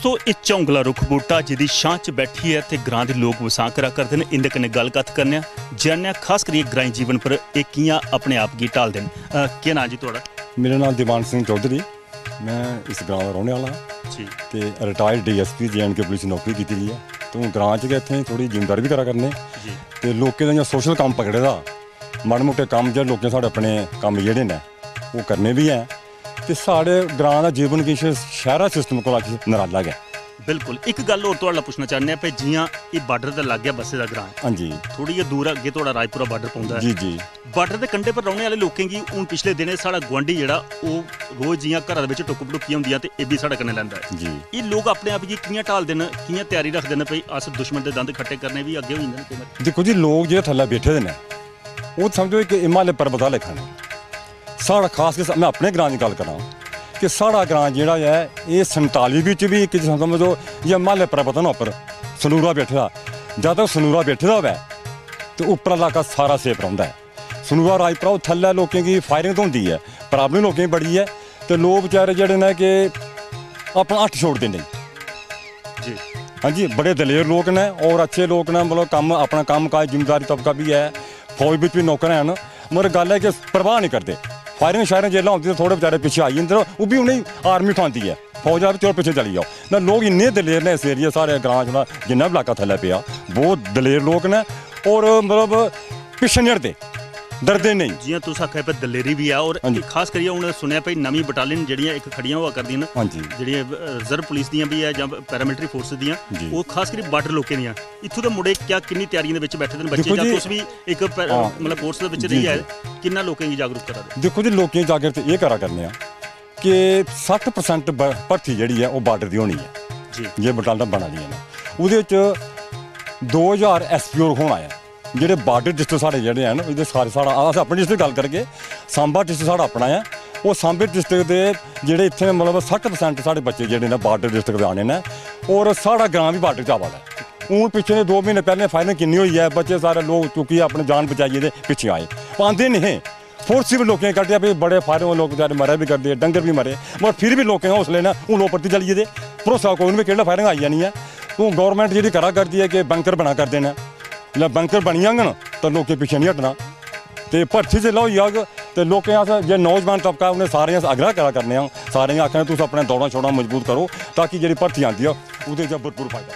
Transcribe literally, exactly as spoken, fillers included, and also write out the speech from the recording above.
तो एह् झौंगला रुक्ख बूह्टा जेह्दी छां च बैठियै ते ग्रां दे लोक बसांऽ करा करदे न, इं'दे कन्नै गल्ल कत्थ करने आं, जानने आं खास करियै ग्राईं जीवन पर एह् कि'यां अपने आप गी ढालदे न। अ, केह् नांऽ जी थुआढ़ा? मेरा नांऽ दीवान सिंह चौधरी, में इस ग्रां दा रौह्ने आह्ला आं जी। ते रिटायर्ड डीएसपी जेएंडके पुलिस नौकरी कीती दी ऐ। ते हून ग्रां च गै इत्थें थोह्ड़ी जिमींदारी बी करा करने जी। ते लोकें दा इ'यां सोशल कम्म पकड़े दा, माड़े मुट्टे कम्म जेह्ड़े लोकें साढ़े अपने कम्म जेह्ड़े न ओह् करने बी ऐ। ते साढ़े ग्रां दा जीवन किश शैह्रा सिस्टम कोला किश नराला गै। बिल्कुल। इक गल्ल होर थुआढ़े कोला पुच्छना चाह्न्ने आं, भई जि'यां एह् बार्डर दे लाग्गै बस्से दा ग्रां ऐ, हां जी। थोह्ड़ी गै दूर अग्गें थुआढ़ा राजपुरा बार्डर पौंदा ऐ। जी, जी। बार्डर दे कंढे पर रौह्ने आह्ले लोकें गी हून पिछले दिनें साढ़ा गुआंढी जेह्ड़ा, ओह् रोज जि'यां घरा दे बिच टुक्क-भटुक्कियां होंदियां ते एह् बी साढ़े कन्नै लैंदा ऐ। जी। एह् लोक अपने आप गी कि'यां ढालदे न, कि'यां त्यारी रखदे न भई अस दुश्मन दे दंद खट्टे करने बी अग्गें होई जंदे न केईं बारी? दिक्खो जी, लोक जेह्ड़े थल्लै बैठे दे न, ओह् समझो इक हिमालय पर्वत आह्ला लेखा न। साढ़ा खास कर में अपने ग्रां दी गल्ल करां कि साढ़ा ग्रां जेह्ड़ा ऐ, एह् संताली बिच बी इक जिस्म समझो, जि'यां हिमालय पर्वत न उप्पर, सनूरा बैठे दा। जद तक सनूरा बैठे दा होऐ, ते उप्परा इलाका सारा सेफ रौंह्दा ऐ। सनूरा राजपुरा, ओह् थल्लै लोकें गी फायरिंग ते होंदी ऐ, प्राब्लम लोकें गी बड़ी ऐ, ते लोक बेचारे जेह्ड़े न कि अपना हत्थ छोड़दे नेईं। जी। हां जी, बड़े दलेर लोक न और अच्छे लोक न, मतलब कम्म, अपना कम्म काज, जिम्मेदारी तबका बी ऐ, फौज बिच बी नौकर हैन, मगर गल्ल ऐ कि परवाह नेईं करदे। फायरिंग शायरिंग जेल्लै होंदी ते थोह्ड़े बेचारे पिच्छे आई जंदे, ओह् बी उ'नेंगी आर्मी उठांदी ऐ, फौज आखदी, "चलो पिच्छे चली जाओ।" ना, लोक इन्ने दलेर न इस एरिया, साढ़े ग्रां च ना, जिन्ना बी इलाका थल्लै पेआ, बहुत दलेर लोक न और मतलब पिच्छे निं हटदे, डरदे नेईं। जि'यां तुस आखा दे, पर दलेरी बी ऐ और हां जी। खास करियै हून सुनेआ भई नमीं बटालियन जेह्ड़ियां इक खड़ियां होआ करदियां न, हां जी। जेह्ड़ियां, अ, रिजर्व पुलिस दियां बी ऐ जां पैरामिलिटरी फोर्स दियां, जी। ओह् खास करियै बार्डर लोकें दियां। इत्थूं दे मुंडे क्या किन्नी त्यारियें दे बिच बैठे दे न बच्चे, दिक्खो जां जी, तुस बी इक पै-, हां। मतलब फोर्स दे बिच जी, रेहियै जी। किन्ना लोकें गी जागरूक करा दे? दिक्खो जी, लोकें गी जागरूक ते एह् करा करने आं कि सट्ठ परसेंट ब-, भर्थी जेह्ड़ी ऐ, ओह् बार्डर दी होनी ऐ। जी। जे बटालियां बना दियां न, ओह्दे च दो ज्हार एसपीओ रखोना ऐ। जेह्ड़े बार्डर डिस्ट्रिक्ट साढ़े जेह्ड़े हैन, एह्दे सारे साढ़ा, अस अपनी डिस्ट्रिक्ट गल्ल करगे, सांबा डिस्ट्रिक्ट साढ़ा अपना ऐ। ओह् सांबे डिस्ट्रिक्ट दे जेह्ड़े इत्थें मतलब सट्ठ परसेंट साढ़े बच्चे जेह्ड़े न बार्डर डिस्ट्रिक्ट दे आने न, और साढ़ा ग्रां बी बार्डर च आवा दा ऐ। हून पिच्छे दो म्हीने पैह्लें फायरिंग किन्नी होई ऐ, बच्चे सारे लोक चुक्कियै अपनी जान बचाइयै ते पिच्छे आए, आंदे नेईं हे। फोर्स बी लोकें कड्ढेआ, भी बड़े फायरिंग, लोक बेचारे मरे बी करदे, डंगर बी मरे, मगर फिर बी लोकें हौसले न, हून लोक परतियै चली गेदे। भरोसा कोई निं, केह्ड़ा फायरिंग आई जानी ऐ। हून गौरमैंट जेह्ड़ी करा करदी ऐ कि बंकर बना करदे न, जिसलै बंकर बनी जाङन तां लोकें पिच्छें निं हटना। ते भर्थी जिसलै होई जाग ते लोकें अस जे नौजवान तबका, उ'नें सारें गी अस आग्रह करा करने आं, सारें गी आखने, तुस अपने दौड़ां शौड़ां मजबूत करो, ताकि जेह्ड़ी भर्थी आंदी ऐ ओह्दे च भरपूर फायदा।